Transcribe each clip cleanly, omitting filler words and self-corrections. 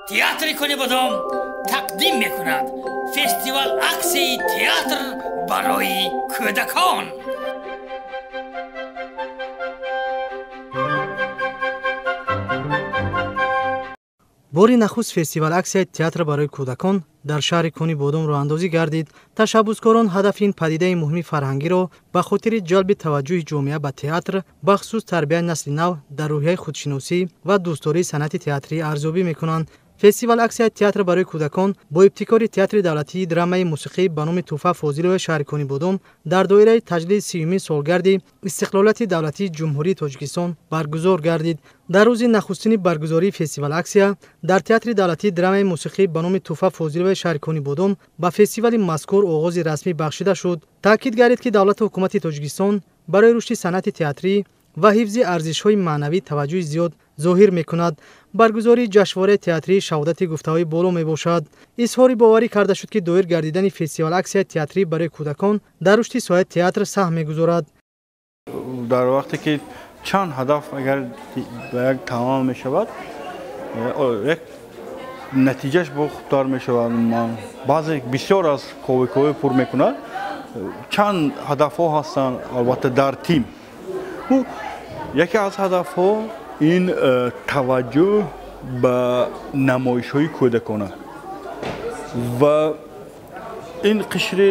Театри Конибодом тақдим мекунад фестивал аксияи театр барои кӯдакон. Бори нахуст фестивал аксияи театр барои кӯдакон дар шаҳри Конибодом роҳандозӣ гардид. Ташаббускорон ҳадафи ин падидаи муҳими фарҳангиро ба хотири ҷалби таваҷҷӯҳи ҷомеа ба театр, бахусус тарбияи насли нав дар рӯҳияи худшиносӣ ва дӯстдории санъати театрӣ арзёбӣ мекунанд. Фестивал аксияи театр барои кӯдакон бо ибтикори Театри давлатии драмаи мусиқӣ ба номи Тӯҳфа Фозилова шаҳри Конибодом дар доираи таҷлили 30-юмин солгарди истиқлолияти давлатии Ҷумҳурии Тоҷикистон баргузор гардид. Дар рӯзи нахустини баргузории фестивал аксия дар Театри давлатии драмаи мусиқӣ ба номи Тӯҳфа Фозилова шаҳри Конибодом ба фестивали мазкур оғози расмӣ бахшида шуд. Таъкид гардид, ки давлату ҳукумати Тоҷикистон барои рушди санъати театрӣ ва ҳифзи арзишҳои маънавӣ таваҷҷӯҳи зиёд зоҳир мекунад. Баргузории ҷашнвораи театрӣ шаҳодати гуфтаҳои боло мебошад. Изҳори боварӣ карда шуд, ки доир гардидани фестивал аксияи театрӣ барои кӯдакон дар рушди соҳаи театр саҳм мегузорад. Дар вақте ки чанд ҳадаф агар ба як тамом мешавад, як натиҷааш бо хубтар мешавад. Баъзе бисёр аз ковикҳои пур мекунад. Чанд ҳадафҳо ҳастанд, албатта дар тим. Яке аз ҳадафҳо ин таваҷҷӯҳ ба намоишҳои кӯдакона ва ин қишри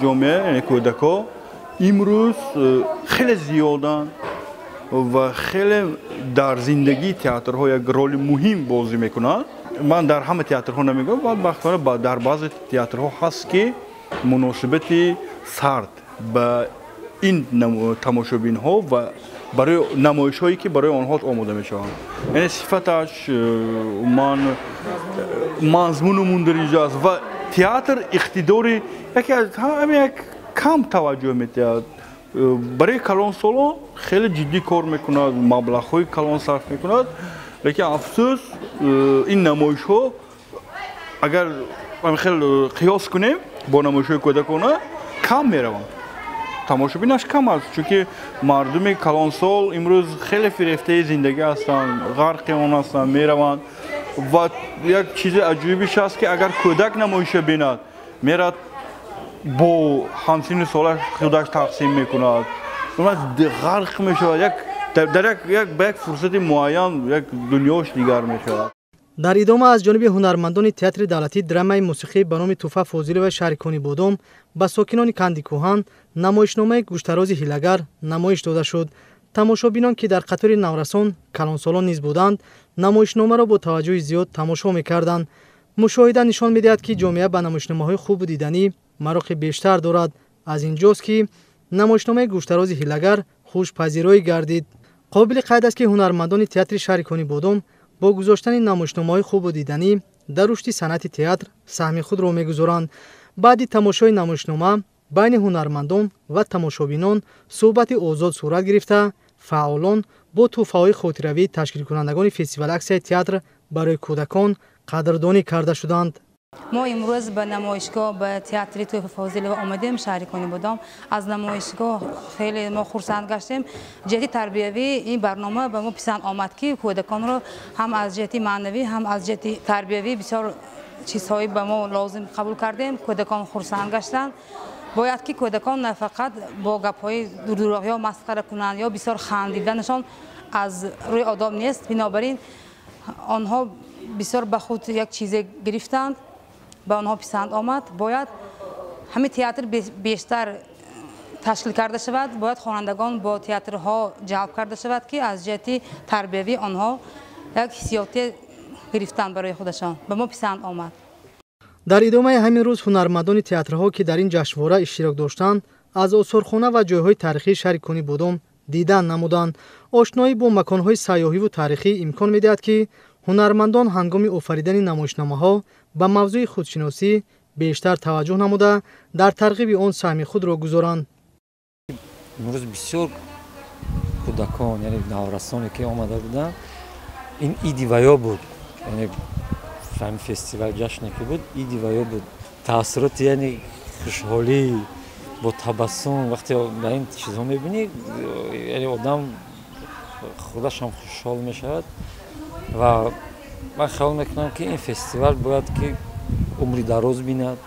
ҷомеа, яъне кӯдакҳо имрӯз хеле зиёданд ва хеле дар зиндагии театрҳо як роли муҳим бозӣ мекунанд. Ман дар ҳама театрҳо намегӯям, бадбахтона дар баъзе театрҳо ҳаст, ки муносибати сард ба ин тамошобинҳо ва барои намоишҳое ки барои онҳо омода мешаванд, яъне сифаташ ман мазмуну мундариҷа аст ва театр иқтидори яке аз ҳама як кам таваҷҷӯҳ медиҳад. Барои калонсолон хеле ҷиддӣ кор мекунад, маблағҳои калон сарф мекунад, лекин афсӯс ин намоишҳо агар хеле қиёс кунем бо намоишҳои кӯдакона кам мераванд. Тамошобинаш кам аст, чунки мардуми калонсол имрӯз хеле фирефтаи зиндагӣ ҳастанд, ғарқи он ҳастанд, мераванд. Ва як чизи аҷоибиш аст, ки агар кӯдак намоиша бинад, мерад бо ҳамсинни солаш худаш тақсим мекунад, ғарқ мешавад, ба як фурсати муайян як дунёш дигар мешавад. Дар идома аз ҷониби ҳунармандони Театри давлатии драмаи мусиқӣ ба номи Тӯҳфа Фозилова шаҳри Конибодом ба сокинони канди кӯҳан намоишномаи гӯштарози ҳилагар намоиш дода шуд. Тамошобинон, ки дар қатори наврасон калонсолон низ буданд, намоишномаро бо таваҷҷӯҳи зиёд тамошо мекарданд. Мушоҳида нишон медиҳад, ки ҷомеа ба намоишномаҳои хубу диданӣ мароқи бештар дорад. Аз ин ҷост, ки намоишномаи гӯштарози ҳилагар хушпазироӣ гардид. Қобили қайд аст, ки ҳунармандони Театри шаҳри Конибодом бо гузоштани намоишномаҳои хубу диданӣ дар рушди санъати театр саҳми худро мегузоранд. Баъди тамошои намоишнома байни ҳунармандон ва тамошобинон суҳбати озод сурат гирифта, фаъолон бо тӯҳфаҳои хотиравии ташкилкунандагони фестивал аксияи театр барои кӯдакон қадрдонӣ карда шуданд. Мо имрӯз ба намоишгоҳ ба театри Тӯҳфа Фозилова омадем шаҳри Конибодом. Аз намоишгоҳ хеле мо хурсанд гаштем. Ҷиҳати тарбиявӣ ин барнома ба мо писанд омад, ки кӯдаконро ҳам аз ҷиҳати маънавӣ, ҳам аз ҷиҳати тарбиявӣ бисёр чизҳое ба мо лозим қабул кардем. Кӯдакон хурсанд гаштанд. Бояд ки кӯдакон на фақат бо гапҳои дурдуроғ ё масхара кунанд ё бисёр хандиданашон аз рӯи одоб нест. Бинобар ин онҳо бисёр ба худ як чизе гирифтанд, ба онҳо писанд омад. Бояд ҳамин театр бештар ташкил карда шавад, бояд хонандагон бо театрҳо ҷалб карда шавад, ки аз ҷиҳати тарбиявӣ онҳо як ҳиссиёте гирифтанд барои худашон. Ба мо писанд омад. Дар идомаи ҳамин рӯз ҳунармандони театрҳо, ки дар ин ҷашнвора иштирок доштанд, аз осорхона ва ҷойҳои таърихии шаҳри Конибодом дидан намуданд. Ошноӣ бо маконҳои сайёҳиву таърихӣ имкон медиҳад, ки ҳунармандон ҳангоми офаридани намоишномаҳо ба мавзӯи худшиносӣ бештар таваҷҷӯҳ намуда, дар тарғиби он саҳми худро гузоранд. Имрӯз бисёр кӯдакон, яъне наврасоне ки омада буданд, ин иди ваё буд, яъне ҳамин фестивал ҷашне ки буд, иди ваё буд. Таассуроти яъне хушҳолӣ бо табассум вақте ба ин чизҳо мебинӣ, яъне одам худаш ҳам хушҳол мешавад ва Ман хаёл мекунам, ки ин фестивал бояд ки умри дароз бинад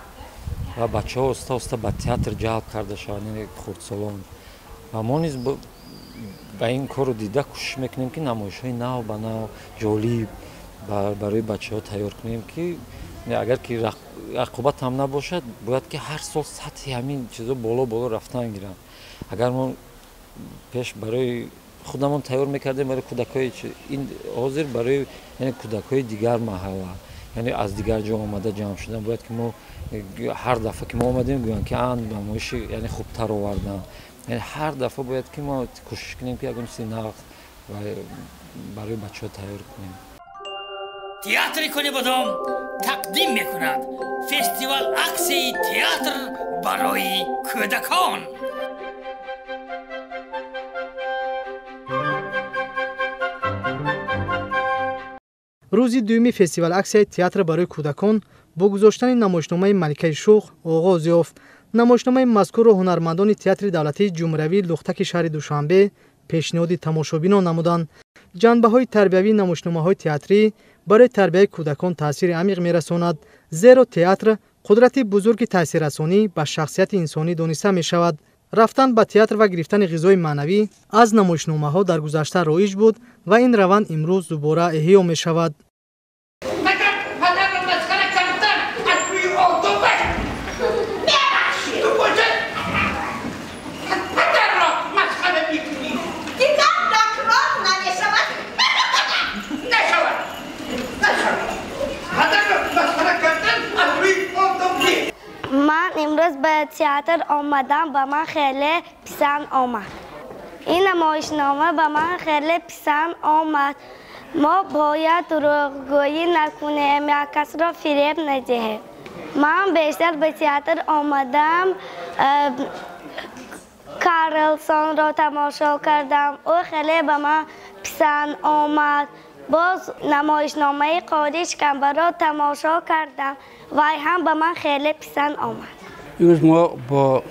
ва бачаҳо оста оста ба театр ҷалб карда шаванд, яъне хурдсолон. Ва мо низ ба ин корро дида кӯшиш мекунем, ки намоишҳои нав ба нав ҷолиб барои бачаҳо тайёр кунем, ки агар ки рақобат ҳам набошад, бояд ки ҳар сол сатҳи ҳамин чизо боло боло рафтан гиранд. Агар мо пеш барои худамон тайёр мекардем, барои кӯдакҳои ин ҳозир барои яъне кӯдакҳои дигар маҳалла, яъне аз дигар ҷо омада ҷамъ шудан, бояд ки мо ҳар дафъа ки мо омадем гӯянд, ки ан намоиши яъне хубтар овардан. Яъне ҳар дафъа бояд ки мо кӯшиш кунем, ки ягон чизи нав барои бачаҳо тайёр кунем. Театри Конибодом тақдим мекунад фестивал аксияи театр барои кӯдакон. Рӯзи дуюми фестивал аксияи театр барои кӯдакон бо гузоштани намоишномаи Маликаи шӯх оғоз ёфт. Намоишномаи мазкурро ҳунармандони театри давлатии ҷумҳуриявии Лухтаки шаҳри Душанбе пешниҳоди тамошобинон намуданд. Ҷанбаҳои тарбиявии намоишномаҳои театрӣ барои тарбияи кӯдакон таъсири амиқ мерасонад, зеро театр қудрати бузурги таъсиррасонӣ ба шахсияти инсонӣ дониста мешавад. Рафтан ба театр ва гирифтани ғизои маънавӣ аз намоишномаҳо дар гузашта роиҷ буд ва ин раванд имрӯз дубора эҳё мешавад. Ман имрӯз ба театр омадам, ба ман хеле писанд омад. Ин намоишнома ба ман хеле писанд омад. Мо бояд дурӯғгӯӣ накунем, як касро фиреб надиҳем. Ман бештар ба театр омадам, Карлсонро тамошо кардам. Ӯ хеле ба ман писанд омад. Боз намоишномаи Қори Шикамбаро тамошо кардам. Вай ҳам ба ман хеле писанд омад. Имрӯз мо бо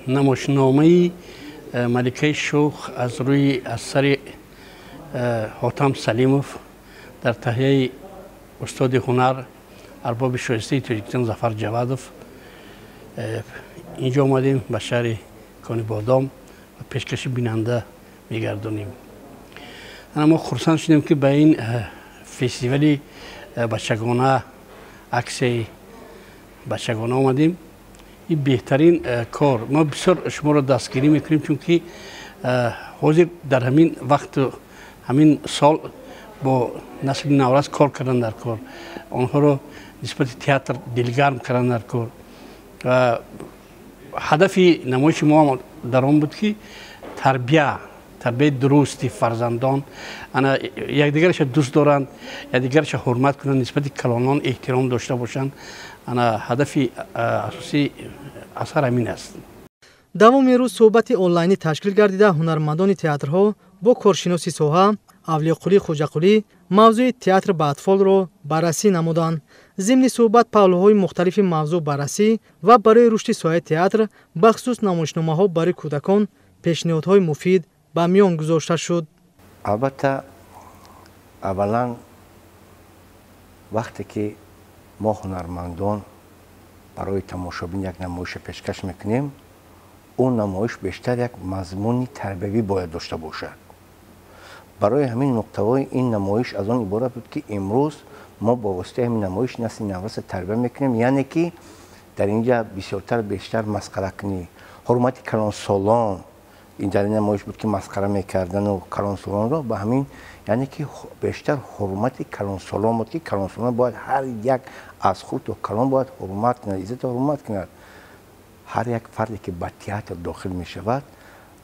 намоишномаи Маликаи шӯх аз рӯи асари Ҳотам Салимов дар таҳияи устоди ҳунар, арбоби шоистаи Тоҷикистон Зафар Ҷавадов инҷо омадем ба шаҳри Конибодом ва пешкаши бинанда мегардонем. Мо хурсанд шудем, ки ба ин фестивали бачагона, аксияи бачагона омадем. Ин беҳтарин кор. Мо бисёр шуморо дастгирӣ мекунем, чунки ҳозир дар ҳамин вақту ҳамин сол бо насли наврас кор кардан дар кор, онҳоро нисбати театр дилгарм кардан дар кор. Ҳадафи намоиши мо дар он буд, ки тарбияи дурусти фарзандон, ана якдигарша дӯст доранд, якдигарша ҳурмат кунанд, нисбати калонон эҳтиром дошта бошанд. Ана ҳадафи асосии асар ҳамин аст. Давоми рӯз суҳбати онлайнӣ ташкил гардида, ҳунармандони театрҳо бо коршиноси соҳа Авлиёқулӣ Хоҷақулӣ мавзӯи театр ба атфолро баррасӣ намуданд. Зимни суҳбат паҳлӯҳои мухталифи мавзӯъ баррасӣ ва барои рушди соҳаи театр, бахусус намоишномаҳо барои кӯдакон пешниҳодҳои муфид ба миён гузошта шуд. Албатта, аввалан вақте ки мо ҳунармандон барои тамошобин як намоиша пешкаш мекунем, он намоиш бештар як мазмуни тарбиявӣ бояд дошта бошад. Барои ҳамин нуқтаҳои ин намоиш аз он иборат буд, ки имрӯз мо бо воситаи ҳамин намоиш насли навраса тарбия мекунем, яъне ки дар инҷа бисёртар бештар масхаракунӣ, ҳурмати калонсолон. Ин дар ин намоиш буд, ки масхара мекардану калонсолонро ба ҳамин, яъне ки бештар ҳурмати калонсолон буд, ки калонсолон бояд ҳар як аз худ то калон бояд ҳурмат кунад, иззатро ҳурмат кунад. Ҳар як фарде ки ба театр дохил мешавад,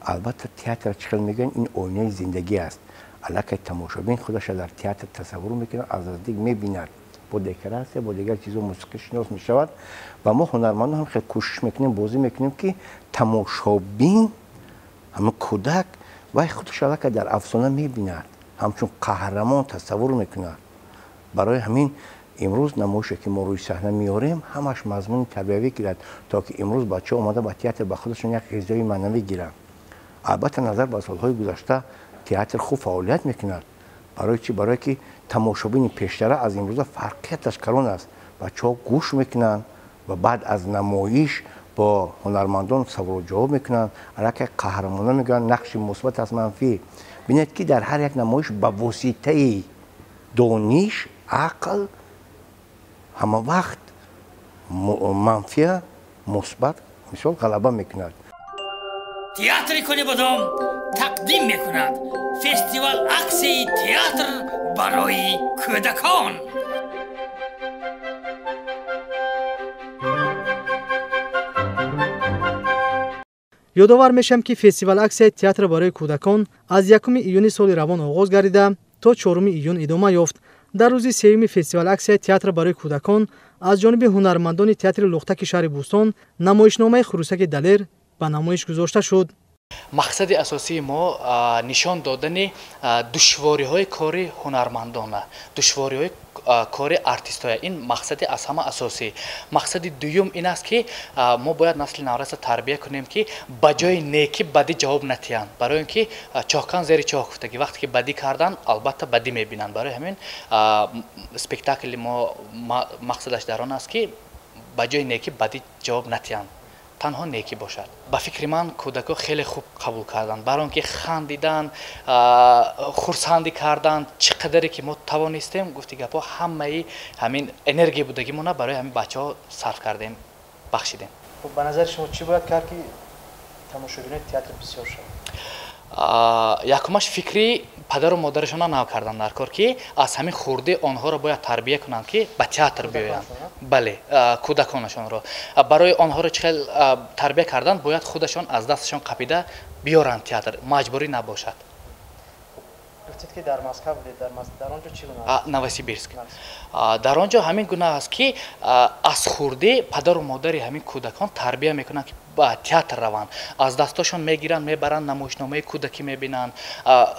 албатта театр чӣ хел мегӯянд, ин оинаи зиндагӣ аст. Аллакай тамошобин худаша дар театр тасаввур мекунад, аз наздик мебинад, бо декоратсия, бо дигар чизо мусиқӣ шинос мешавад. Ва мо ҳунармандон ҳам хеле кӯшиш мекунем, бозӣ мекунем, ки тамошобин, ҳамин кӯдак вай худаш аллакай дар афсона мебинад, ҳамчун қаҳрамон тасаввур мекунад. Барои ҳамин имрӯз намоише ки мо рӯи саҳна меорем, ҳамаш мазмуни тарбиявӣ гирад, то ки имрӯз бачаҳо омада ба театр ба худашон як ғизои маънавӣ гиранд. Албатта, назар ба солҳои гузашта театр хуб фаъолият мекунад. Барои чӣ? Барое ки Тамошобини пештара аз имрӯза фарқияташ калон аст. Бачаҳо гӯш мекунанд ва баъд аз намоиш бо ҳунармандон саволу ҷавоб мекунанд, аллакай қаҳрамонон мегӯянд нақши мусбат аз манфӣ. Бинед, ки дар ҳар як намоиш ба воситаи дониш, ақл ҳама вақт манфия мусбат мисол ғалаба мекунад. Театри Конибодом тақдим мекунад фестивал аксияи театр барои кӯдакон. Ёдовар мешавам, ки фестивал аксияи театр барои кӯдакон аз 1 июни соли равон оғоз гардида то 4 июн идома ёфт. Дар рӯзи сеюми фестивал аксияи театр барои кӯдакон аз ҷониби ҳунармандони театри Лухтаки шаҳри Бӯстон намоишномаи Хурусаки далер ба намоиш гузошта шуд. Мақсади асосии мо нишон додани душвориҳои кори ҳунармандона, душвориҳои кори артистҳоя. Ин мақсади аз ҳама асосӣ. Мақсади дуюм ин аст, ки мо бояд насли навраса тарбия кунем, ки ба ҷои некӣ бадӣ ҷавоб натиҳанд. Барои он ки чоҳкан зери чоҳ гуфтагӣ, вақте ки бадӣ кардан, албатта бадӣ мебинанд. Барои ҳамин спектакли мо мақсадаш дар он аст, ки ба ҷои некӣ бадӣ ҷавоб натиҳанд, танҳо некӣ бошад. Ба фикри ман кӯдакҳо хеле хуб қабул карданд, барои он ки хандидан, хурсандӣ карданд. Чӣ қадаре ки мо тавонистем, гуфти гапҳо, ҳамаи ҳамин энергия будагимона барои ҳамин бачаҳо сарф кардем, бахшидем. Хуб, ба назари шумо чӣ бояд кард, ки тамошобинони театр бисёр шавад? Якумаш фикри падару модарашона нав кардан дар кор, ки аз ҳамин хурдӣ онҳоро бояд тарбия кунанд, ки ба театр биёянд. Бале, кӯдаконашонро. Барои онҳоро чӣ хел тарбия кардан, бояд худашон аз дасташон қапида биёранд театр, маҷбурӣ набошад. Гуфтед, ки дар Москва будед, дар он ҷо чӣ гуна аст? Новосибирск. Дар он ҷо ҳамин гуна аст, ки аз хурдӣ падару модари ҳамин кӯдакон тарбия мекунанд, ки ба театр раванд. Аз дастошон мегиранд, мебаранд, намоишномаи кӯдакӣ мебинанд.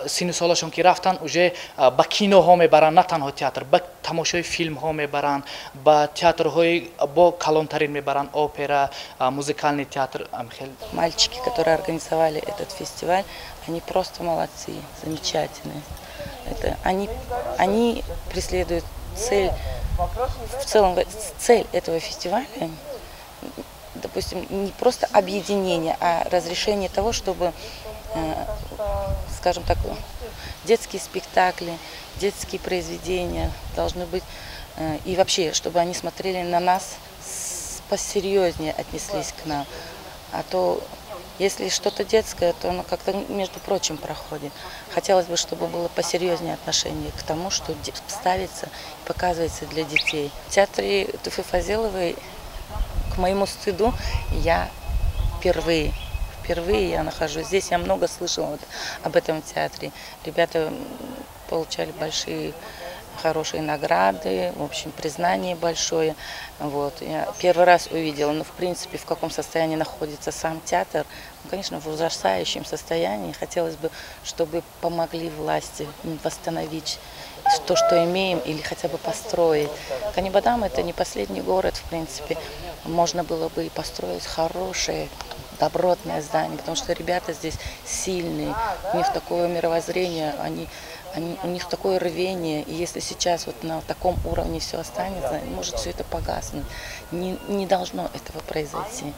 Синну солашон ки рафтанд, уже ба киноҳо мебаранд, на танҳо театр, ба тамошои филмҳо мебаранд, ба театрҳои бо калонтарин мебаранд, опера, музыкальный театр. Мальчики, которые организовали этот фестиваль, они просто молодцы, замечательные. Это они преследуют цель, в целом цель этого фестиваля, допустим, не просто объединение, а разрешение того, чтобы, скажем так, детские спектакли, детские произведения должны быть, и вообще, чтобы они смотрели на нас, посерьезнее отнеслись к нам. А то, если что-то детское, то оно как-то, между прочим, проходит. Хотелось бы, чтобы было посерьезнее отношение к тому, что ставится и показывается для детей. В театре Туфы Фазиловой, к моему стыду, я впервые я нахожусь здесь. Я много слышала вот об этом театре. Ребята получали большие, хорошие награды, в общем, признание большое. Вот. Я первый раз увидела, ну, в принципе, в каком состоянии находится сам театр. Ну, конечно, в ужасающем состоянии. Хотелось бы, чтобы помогли власти восстановить то, что имеем, или хотя бы построить. Канибадам – это не последний город, в принципе. Можно было бы и построить хорошее, добротное здание, потому что ребята здесь сильные, у них такое мировоззрение, у них такое рвение, и если сейчас вот на таком уровне все останется, может все это погаснуть. Не должно этого произойти.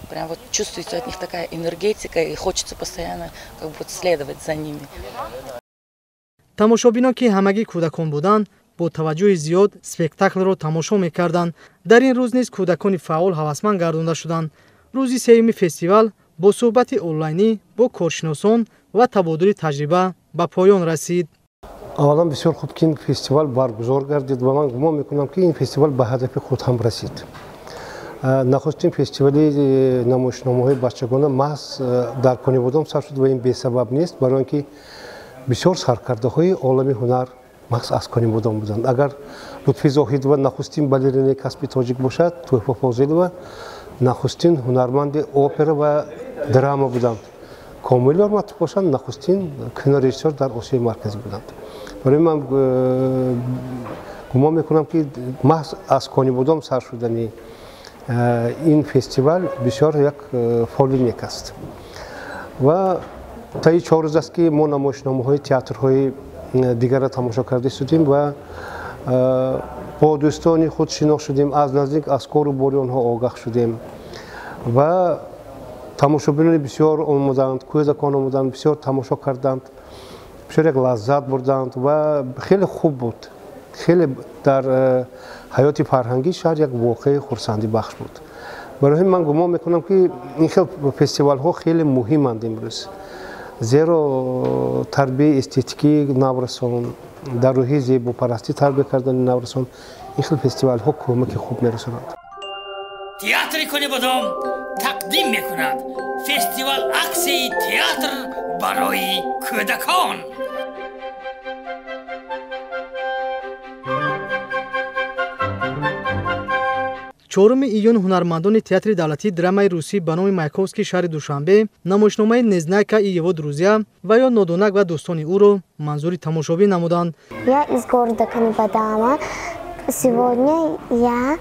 Прям вот чувствуется от них такая энергетика, и хочется постоянно как бы следовать за ними. Тамошобинон, ки ҳамагӣ кӯдакон буданд, бо таваҷҷӯҳи зиёд спектаклро тамошо мекарданд. Дар ин рӯз низ кӯдакони фаъол ҳавасманд гардонда шуданд. Рӯзи сеюми фестивал бо суҳбати онлайнӣ бо коршиносон ва табодули таҷриба ба поён расид. Аввалан, бисёр хуб, ки ин фестивал баргузор гардид ва ман гумон мекунам, ки ин фестивал ба ҳадафи худ ҳам расид. Нахустин фестивали намоишномаҳои бачагона маҳз дар Конибодом сар шуд ва ин бесабаб нест, барои он ки бисёр саркардаҳои олами ҳунар маҳз аз Конибодом буданд. Агар Лутфи Зоҳидова нахустин балеринаи касби тоҷик бошад, Тӯҳфа Фозилова нахустин ҳунарманди опера ва драма буданд. Комил Ёрматов бошанд, нахустин кинорежиссёр дар Осиёи Марказӣ буданд. Барои ман гумон мекунам, ки маҳз аз Конибодом сар шудани ин фестивал бисёр як фоли нек аст. Ва таи 4 рӯз аст, ки мо намоишномаҳои театрҳои дигарро тамошо карда шудем ва бо дӯстони худ шинос шудем, аз наздик аз кору бори онҳо огаҳ шудем ва тамошобинони бисёр омаданд, кӯдакон омаданд, бисёр тамошо карданд, бисёр як лаззат бурданд ва хеле хуб буд. Хеле дар ҳаёти фарҳангии шаҳр як воқеаи хурсандибахш буд. Барои ҳамин ман гумон мекунам, ки ин хел фестивалҳо хеле муҳиманд имрӯз, зеро тарбияи эстетикии наврасон, дар рӯҳи зебопарастӣ тарбия кардани наврасон, ин хел фестивалҳо кӯмаки хуб мерасонанд. Театри Конибодом тақдим мекунад фестивал аксияи театр барои кӯдакон. 4 июн ҳунармандони театри давлатии драмаи русӣ ба номи Маяковский шаҳри Душанбе намоишномаи «Незнайка и его друзья» ва ё «Нодонак ва дӯстони ӯро» манзури тамошобин намуданд. Я из города Канибадама. Сегодня я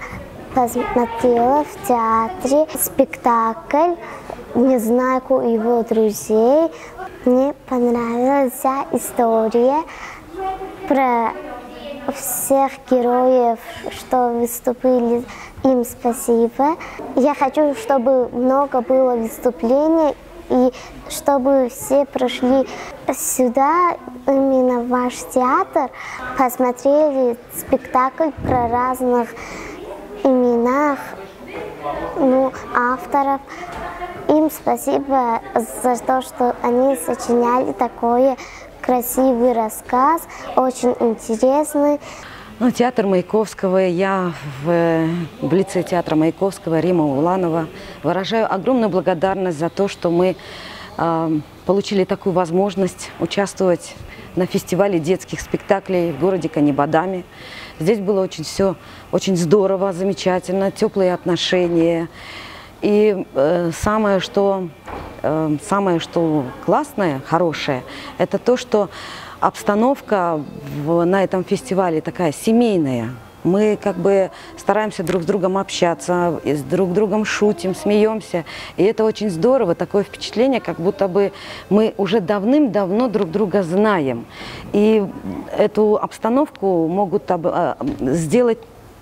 посмотрела в театре спектакль «Незнайку и его друзей». Мне понравилась вся история про всех героев, что выступили. Им спасибо. Я хочу, чтобы много было выступлений и чтобы все прошли сюда, именно в ваш театр, посмотрели спектакль про разных именах, ну, авторов. Им спасибо за то, что они сочиняли такой красивый рассказ, очень интересный. Ну, театр Маяковского, я в лице театра Маяковского, Рима Уланова, выражаю огромную благодарность за то, что мы получили такую возможность участвовать на фестивале детских спектаклей в городе Канибадаме. Здесь было очень все очень здорово, замечательно, теплые отношения. И самое, что классное, хорошее, это то, что обстановка на этом фестивале такая семейная. Мы как бы стараемся друг с другом общаться, с друг другом шутим, смеемся. И это очень здорово, такое впечатление, как будто бы мы уже давным-давно друг друга знаем. И эту обстановку могут сделать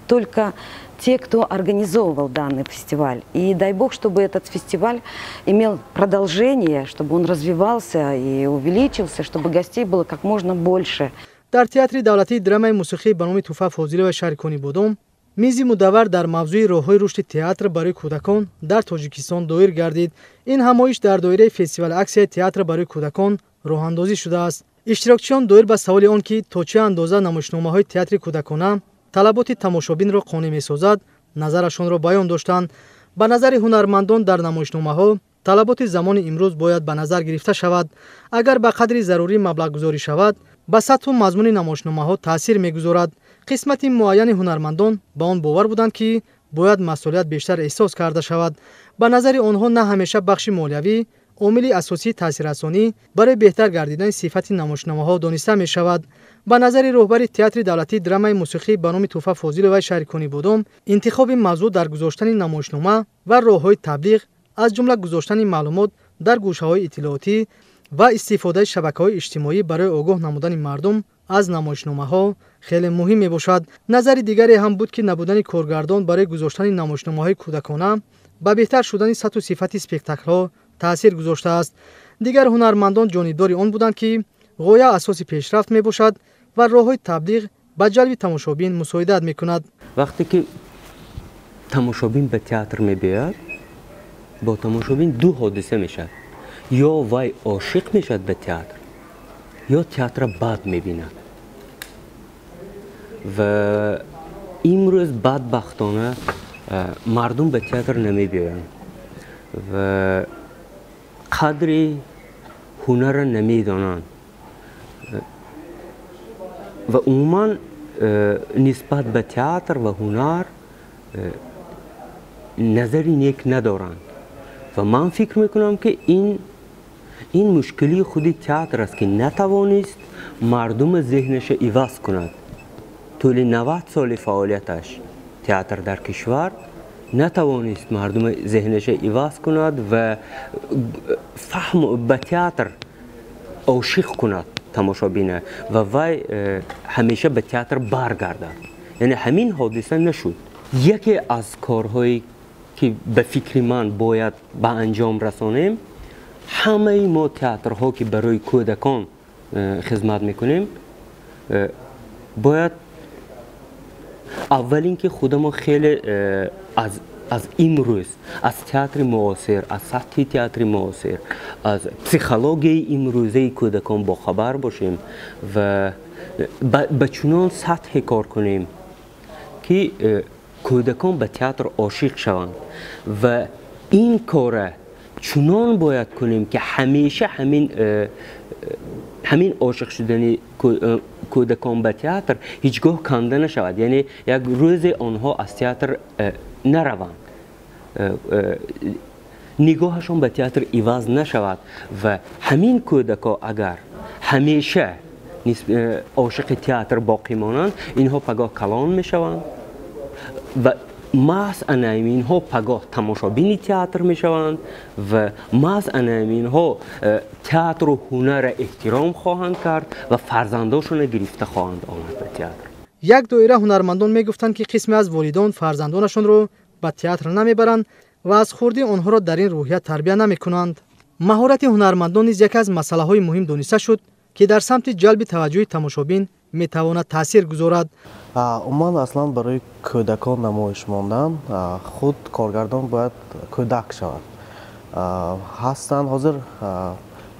только те, кто организовывал данный фестиваль. И дай бог, чтобы этот фестиваль имел продолжение, чтобы он развивался и увеличился, чтобы гостей было как можно больше. Дар театри давлатии драмаи мусиқӣ ба номи Туфа Фозилова шаҳри Конибодом мизи мудаввар дар мавзӯи роҳҳои рушди театр барои кӯдакон дар Тоҷикистон доир гардид. Ин ҳамоиш дар доираи фестивали аксияи театр барои кӯдакон роҳандозӣ шудааст. Иштирокчиён доир ба саволи он, ки то чӣ андоза намоишномаҳои театри кӯдакона талаботи тамошобинро қонеъ месозад, назарашонро баён доштанд. Ба назари ҳунармандон дар намоишномаҳо талаботи замони имрӯз бояд ба назар гирифта шавад. Агар ба қадри зарурӣ маблағгузорӣ шавад, ба сатҳу мазмуни намоишномаҳо таъсир мегузорад. Қисмати муайяни ҳунармандон ба он бовар буданд, ки бояд масъулият бештар эҳсос карда шавад. Ба назари онҳо на ҳамеша бахши молиявӣ омили асосии таъсиррасонӣ барои беҳтар гардидани сифати намоишномаҳо дониста мешавад. Ба назари роҳбари театри давлатии драмаи мусиқӣ ба номи Туфа Фозиловаи шаҳри Конибодом, интихоби мавзӯъ дар гузоштани намоишнома ва роҳҳои таблиғ, аз ҷумла гузоштани маълумот дар гӯшаҳои иттилоотӣ ва истифодаи шабакаҳои иҷтимоӣ барои огоҳ намудани мардум аз намоишномаҳо хеле муҳим мебошад. Назари дигаре ҳам буд, ки набудани коргардон барои гузоштани намоишномаҳои кӯдакона ба беҳтар шудани сатҳу сифати спектаклҳо таъсир гузоштааст. Дигар ҳунармандон ҷонибдори он буданд, ки ғоя асоси пешрафт мебошад ва роҳҳои таблиғ ба ҷалби тамошобин мусоидат мекунад. Вақте ки тамошобин ба театр мебиёяд, бо тамошобин ду ҳодиса мешавад: ё вай ошиқ мешавад ба театр, ё театрро бад мебинад. Ва имрӯз бадбахтона мардум ба театр намебиёянд ва қадри ҳунарро намедонанд ва умуман нисбат ба театр ва ҳунар назари нек надоранд. Ва ман фикр мекунам, ки ин мушкилии худи театр аст, ки натавонист мардуми зеҳнаша иваз кунад. Тӯли 90 соли фаъолияташ театр дар кишвар натавонист мардуми зеҳнаша иваз кунад ва фаҳм ба театр ошиқ кунад тамошобина ва вай ҳамеша ба театр баргардад. Яъне ҳамин ҳодиса нашуд. Яке аз корҳое ки ба фикри ман бояд ба анҷом расонем, ҳамаи мо театрҳо ки барои кӯдакон хизмат мекунем, бояд аввалин ки худамо хеле аз имрӯз, аз театри муосир, аз сатҳи театри муосир, аз психологияи имрӯзаи кӯдакон бохабар бошем ва ба чунон сатҳе кор кунем ки кӯдакон ба театр ошиқ шаванд ва ин кора чунон бояд кунем ки ҳамеша ҳамин ошиқ шудани кӯдакон ба театр ҳеҷ гоҳ канда нашавад. Яъне як рӯзе онҳо аз театр нараванд, нигоҳашон ба театр иваз нашавад ва ҳамин кӯдако агар ҳамеша ошиқи театр боқӣ монанд, инҳо пагоҳ калон мешаванд ва маҳз ана инҳо пагоҳ тамошобини театр мешаванд ва маҳз ана инҳо театру ҳунарро эҳтиром хоҳанд кард ва фарзандошонро гирифта хоҳанд омад ба театр. Як доира ҳунармандон мегуфтанд, ки қисме аз волидон фарзандонашонро ба театр намебаранд ва аз хурдӣ онҳоро дар ин рӯҳия тарбия намекунанд. Маҳорати ҳунармандон низ яке аз масъалаҳои муҳим дониста шуд, ки дар самти ҷалби таваҷҷӯҳи тамошобин метавонад таъсир гузорад. Умуман аслан барои кӯдакон намоиш мондан худ коргардон бояд кӯдак шавад. Ҳастанд ҳозир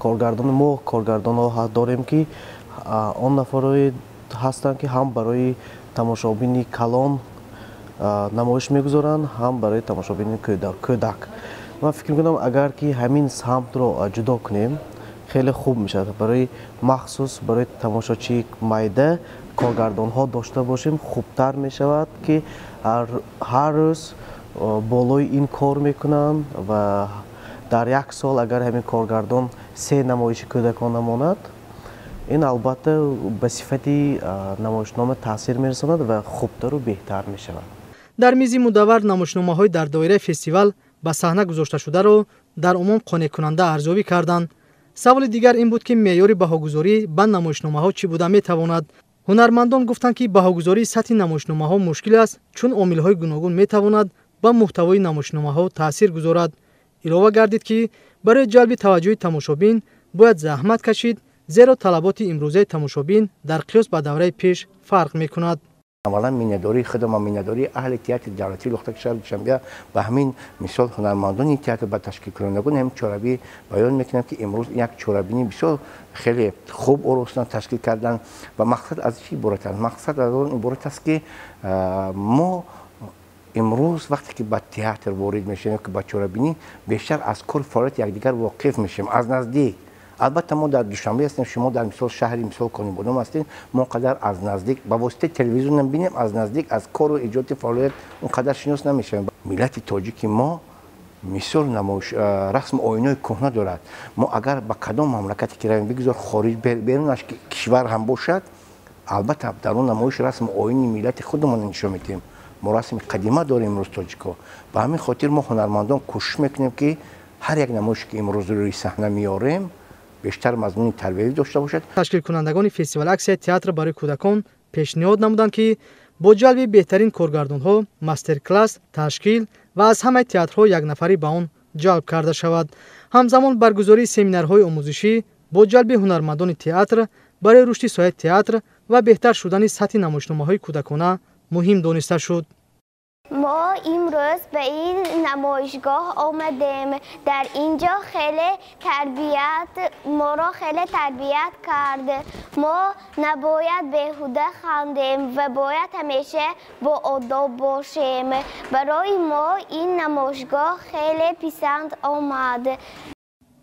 коргардони мо, коргардонҳо дорем, ки он нафарое ҳастанд, ки ҳам барои тамошобини калон намоиш мегузоранд, ҳам барои тамошобини кӯдак. Ман фикр мекунам, агар ки ҳамин самтро ҷудо кунем, хеле хуб мешавад. Барои махсус барои тамошочии майда коргардонҳо дошта бошем, хубтар мешавад, ки ҳар рӯз болои ин кор мекунанд ва дар як сол агар ҳамин коргардон 3 намоиши кӯдакон намонад, ин албатта ба сифати намоишнома таъсир мерасонад ва хубтару беҳтар мешавад. Дар мизи мудаввар намоишномаҳои дар доираи фестивал ба саҳна гузошташударо дар умум қонеъкунанда арзёбӣ карданд. Саволи дигар ин буд, ки меъёри баҳогузорӣ ба намоишномаҳо чӣ буда метавонад. Ҳунармандон гуфтанд, ки баҳогузории сатҳи намоишномаҳо мушкил аст, чун омилҳои гуногун метавонад ба муҳтавои намоишномаҳо таъсир гузорад. Илова гардид, ки барои ҷалби таваҷҷӯҳи тамошобин бояд заҳмат кашид, зеро талаботи имрӯзаи тамошобин дар қиёс ба давраи пеш фарқ мекунад. Аввалан миннатдории худам ва миннатдории аҳли театри давлатии Лухтаки шаҳри Душанбе ба ҳамин мисол ҳунармандони театр, ба ташкилкунандагони ҳамин чорабӣ баён мекунам, ки имрӯз як чорабинӣ бисёр хеле хуб оростан ташкил карданд. Ва мақсад аз чӣ иборат аст? Мақсад аз он иборат аст, ки мо имрӯз вақте ки ба театр ворид мешавем, ки ба чорабинӣ, бештар аз кори фаъолияти якдигар воқиф мешавем аз наздик. Албатта мо дар Душанбе ҳастем, шумо дар мисол шаҳри мисол Конибодом ҳастед, мо он қадар аз наздик ба воситаи телевизионам бинем, аз наздик аз кору эҷоди фаъолият он қадар шинос намешавем. Миллати тоҷики мо мисол намоиш расму оинои кӯҳна дорад. Мо агар ба кадом мамлакате ки равем, бигзор хориҷ берун аз кишвар ҳам бошад, албатта дар он намоиш расму оини миллати худамонро нишон медиҳем. Мо расми қадима дорем имрӯз тоҷико. Ба ҳамин хотир мо ҳунармандон кӯшиш мекунем, ки ҳар як намоише ки имрӯз рӯи саҳна меорем, бештар мазмуни тарбиявӣ дошта бошад. Ташкилкунандагони фестивал аксияи театр барои кӯдакон пешниҳод намуданд, ки бо ҷалби беҳтарин коргардонҳо мастер-класс ташкил ва аз ҳамаи театрҳо як нафарӣ ба он ҷалб карда шавад. Ҳамзамон баргузории семинарҳои омӯзишӣ бо ҷалби ҳунармандони театр барои рушди соҳаи театр ва беҳтар шудани сатҳи намоишномаҳои кӯдакона муҳим дониста шуд. Мо имрӯз ба ин намоишгоҳ омадем. Дар ин ҷо хеле тарбият, моро хеле тарбият кард. Мо набояд беҳуда хандем ва бояд ҳамеша бо одоб бошем. Барои мо ин намоишгоҳ хеле писанд омад.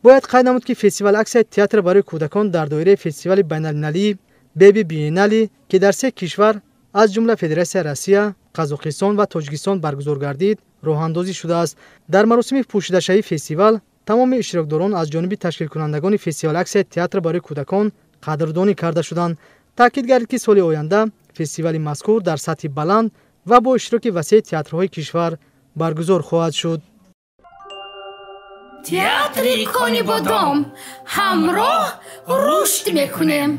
Бояд қайд намуд, ки фестивал аксияи театр барои кӯдакон дар доираи фестивали байналмилалии Беби Биеннале, ки дар 3 кишвар аз ҷумла Федератсияи Россия, Қазоқистон ва Тоҷикистон баргузор гардид, роҳандозӣ шудааст. Дар маросими пӯшидашавии фестивал тамоми иштирокдорон аз ҷониби ташкилкунандагони фестивал аксияи театр барои кӯдакон қадрдонӣ карда шуданд. Таъкид гардид, ки соли оянда фестивали мазкур дар сатҳи баланд ва бо иштироки васеи театрҳои кишвар баргузор хоҳад шуд. Театри Конибодом, ҳамроҳ рушд мекунем.